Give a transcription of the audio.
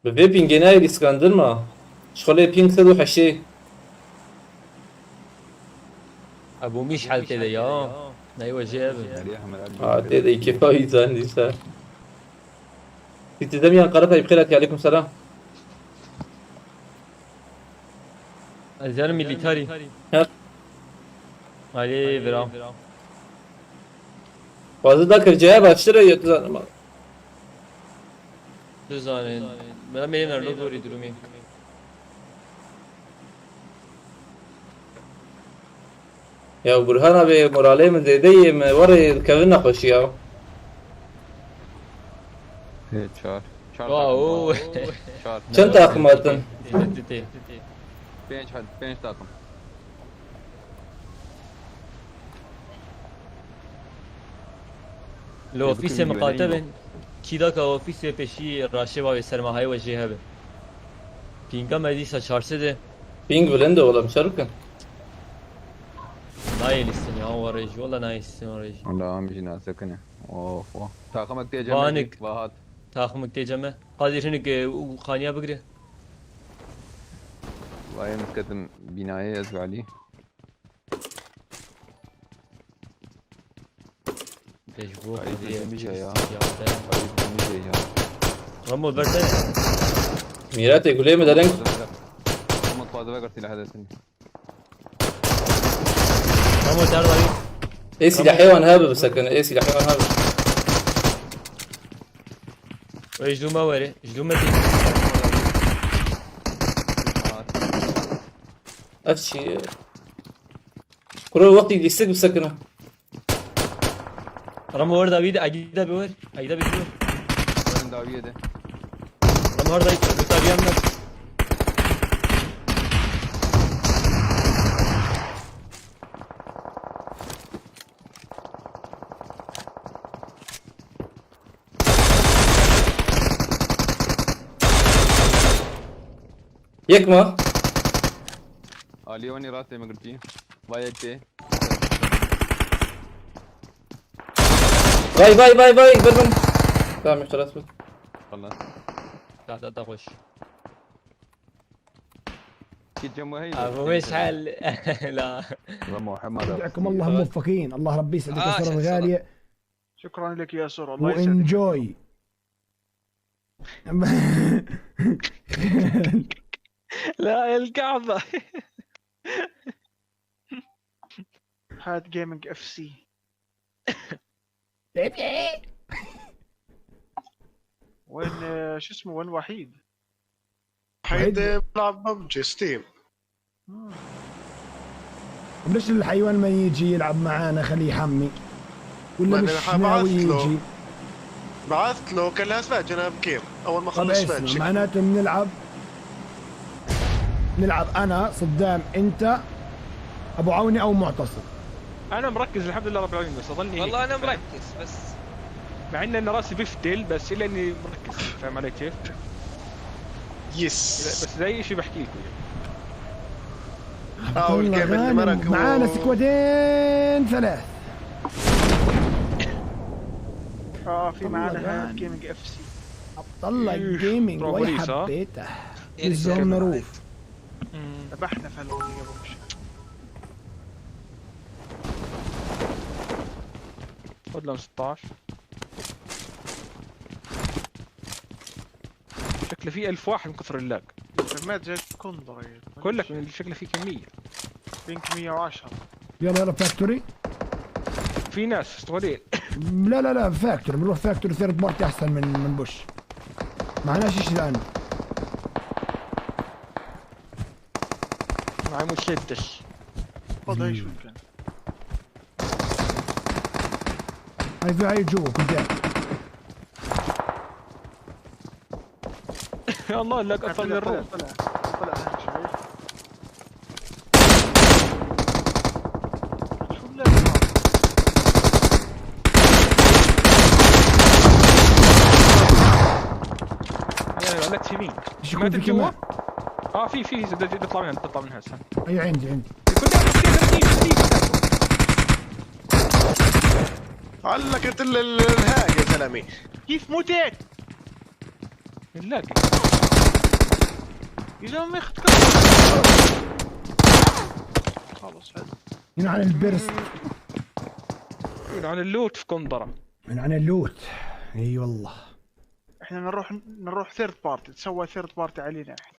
Bi vê pîngê nayê lîskandin ma? Ji xwe lê pîng 180. Ebû Mîşhel tê de ya. Neywe jê ev in. Ha tê de kêfa wî zanî dîsa. Tî demî Enqere tayî bixêr hatî aleykum selam. Ez yarim mîlîtarî. Her. Alê vira. Xwaze da kirceye baştir e ya tu zanim. Tu zanên. Bela mêrê nerdo gorî durumê. Ya Burhan abi moralê min zêde yê min were dikevin nexweşî ya. Çar. Çar Wow. takım. Çar. Çend takım hatin? Tê. Pênc hadi pênc takım. Li ofîsê miqate bin. Kî daka ofîsê pêşî raşê bavê sermahayê we jê hebe. Pînga me dîsa 400 e. Ping bilind e oğlum şer bikin. Nayê lîstin ya were jî wala nayê lîstin were jî. Allah am jî nasekine. Oh oh. Takımak tê cem. Vanik. Vahat. Taximik tê cem e. Qadir hinek û xaniya bigire. Vay misketim binaya ez Ali. Pêş bo Ay, xwedê bizim ya. ya. Ay ya. Ramo berdene. Mîratê gulê me dereng Ama fazla ver silah edesin. Ramo der dayı. ê silahê wan hebe bisekin ê silahê wan hebe. Wê ji dû me were. Ji dû me tê. Ev çi ye? Kuro wextî lîstik bisekine. Ramo wer da bî de egîda bi wer. Egîda bi wer. Ben daviye de. Ramo wer da bu tabiyan da. Yek ma? Ali oni rastê me girtî. Vay yek tê. Vay vay vay vay ber min. Tamam خلاص بس. Allah. Da da da hoş. Ki cem hey. Abu Mîşhel. La. محمد. يدعكم الله موفقين الله ربي يسعدك يا سورة الغالية شكرا لك يا سور الله يسعدك وانجوي. لا الكعبة. هاد جيمنج اف سي. وين شو اسمه وين وحيد؟ وحيد بلعب ببجي ستيم. طب ليش الحيوان ما يجي يلعب معانا خليه يحمي؟ ولا ما مش أنا ناوي بعثت له. يجي؟ بعثت له قال لي هسه انا بكير اول ما طب خلص اسمع باتش. معناته بنلعب انا صدام انت ابو عوني او معتصم. انا مركز الحمد لله رب العالمين بس اظني والله انا مركز بس مع ان انا راسي بيفتل بس الا اني مركز فاهم علي كيف؟ yes بس زي شيء بحكي لكم يعني. وال game اللي مرق معانا سكوادين ثلاث. في معانا هاد جيمنج اف سي. عبد الله جيمنج برافو وي ليس، ها؟ حبيته. للزوم معروف. ذبحنا في هالاغنيه ابو مشعل. خذ لهم 16. شكله في 1000 واحد من كثر ال lag. ما جاي كندر بقول لك من شكله في كمية. ping 110. يلا يلا factory. في ناس استغلين. لا لا لا factory بنروح factory third party احسن من push. معناش شيء الان. معي مسدس. خذ هي شو كان. هاي في هاي جوا قدام. يا الله ال lag اكثر من الروح. طلع طلع هيك شايف. شو ال lag هذا؟ يعني علقت يمين. ايش ما يكون في جوا؟ كمان؟ في بيطلع منها بيطلع منها هسه. اي عندي عندي. علقت الهاج يا زلمه. كيف متت؟ ال lag. يا زلمه ماخذ cover. خلص حلو. ينعن ال burst. عن ال loot في كندره. ينعن ال loot، اي والله. احنا نروح third party، تسوى third party علينا احنا.